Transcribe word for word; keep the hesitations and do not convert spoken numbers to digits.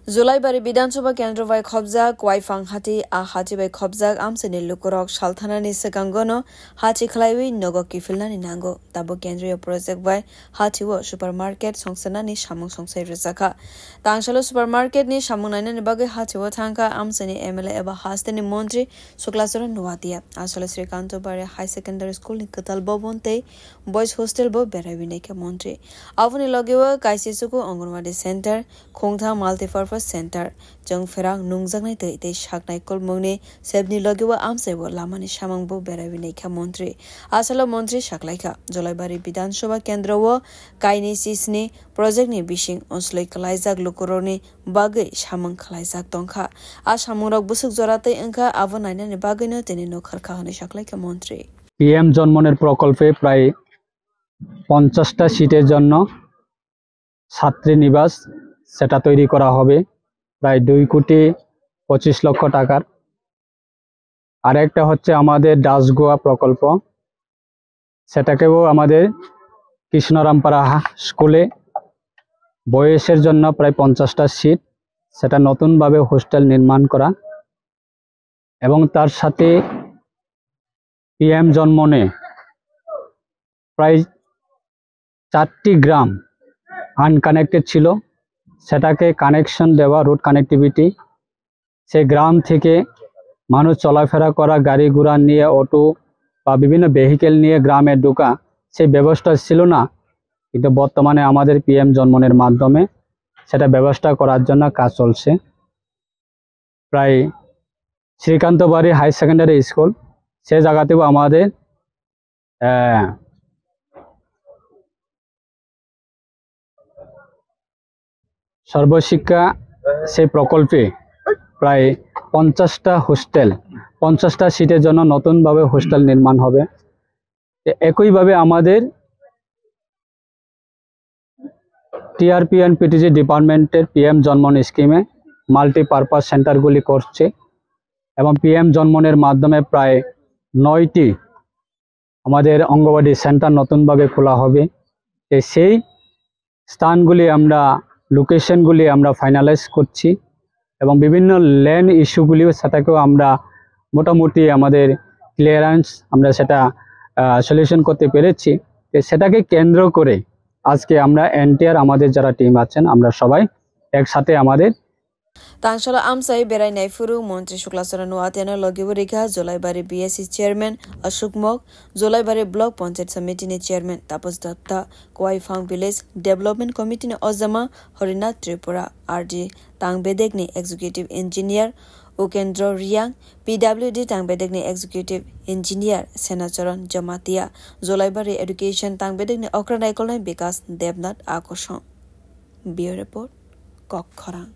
Julaibari Bidhan Sabha Kendro bai khobjak Kuaiphang hati, a hati bai khobjak amchaini lukurok salthanani swkangono hati khlaiwi nogo kiphilnani nango. Tabuk kendriya project bai hatio supermarket songsanani samung songsai rwjakha. Tangsalo supermarket ni samung nainani bagwi hatio thangkha amchaini M L A eba hasteni montri Suklacharan Noatia. Asalo Srikanto Bari High Secondary School ni kwtal bobon tei boys hostel bo beraiwi naikha montri. Aboni logeo kaisa suku Anganwadi center, khungtham multipurpose center, chwng pherang nungjaknai twi tei saknai kulmungni sebni logeo amchaibo lamani samungbo beraiwi naikha montri. Asalo montri saklaikha, Jolaibari Bidhan Sabha Kendro o kainwi chisni project ni bising onsloi kwlaijak lukurokni bagwi samung khlaijak tongkha. A samungrok bwswk jora tei wngkha, abo nainani bagwino tini nukharkha hwnwi saklaikha montri. PM জন্মনের প্রকল্পে প্রায় পঞ্চাশটা সিটের জন্য ছাত্রী নিবাস, সেটা তৈরি করা হবে প্রায় দুই কোটি পঁচিশ লক্ষ টাকার। আর একটা হচ্ছে আমাদের ডাসগোয়া প্রকল্প, সেটাকেও আমাদের কৃষ্ণরামপাড়া হা-, স্কুলে বয়সের জন্য প্রায় পঞ্চাশটা সিট, সেটা নতুনভাবে হোস্টেল নির্মাণ করা। এবং তার সাথে পিএম জন্মনে প্রায় চারটি গ্রাম আনকানেক্টেড ছিল, সেটাকে কানেকশন দেওয়া, রোড কানেক্টিভিটি। সেই গ্রাম থেকে মানুষ চলাফেরা করা, গাড়ি ঘোড়া নিয়ে, অটো বা বিভিন্ন ভেহিকেল নিয়ে গ্রামে ঢোকা, সেই ব্যবস্থা ছিল না। কিন্তু বর্তমানে আমাদের পিএম জন্মনের মাধ্যমে সেটা ব্যবস্থা করার জন্য কাজ চলছে। প্রায় শ্রীকান্তবাড়ি হাই সেকেন্ডারি স্কুল, সে জায়গাতেও আমাদের, আহ, সর্বশিক্ষা সেই প্রকল্পে প্রায় পঞ্চাশটা হোস্টেল, পঞ্চাশটা সিটের জন্য নতুনভাবে হোস্টেল নির্মাণ হবে। এ-, একইভাবে আমাদের টিআরপি অ্যান্ড পিটিজি ডিপার্টমেন্টের পিএম জন্মন স্কিমে মাল্টিপারপাস সেন্টারগুলি করছে এবং পিএম জন্মনের মাধ্যমে প্রায় নয়টি আমাদের অঙ্গনওয়াড়ি সেন্টার নতুনভাবে খোলা হবে। তো সেই স্থানগুলি আমরা, লোকেশনগুলি আমরা ফাইনালাইজ করছি এবং বিভিন্ন ল্যান্ড ইস্যুগুলিও সেটাকেও আমরা মোটামুটি আমাদের ক্লিয়ারেন্স আমরা সেটা, আহ, সলিউশন করতে পেরেছি। তো সেটাকে কেন্দ্র করে আজকে আমরা এন্টায়ার আমাদের যারা টিম আছেন, আমরা সবাই একসাথে আমাদের Tangsalo amchai berai naiphuru Montri Suklacharan Noatiano logibo rikha Jolaibari B S C chairman Ashok Mok, Jolaibari Block Panchayat Samiti ni chairman Tapas Datta, Kwaiphang Village Development Committee ni ojama Harinath Tripura, R D Tangbedek ni executive engineer Ukendra Riang, P W D Tangbedek ni executive engineer Senacharan Jamatia, Jolaibari Education Tangbedek ni okra naikolnai Bikas Debnath Akoson. Bureau Report, Kokkhorang.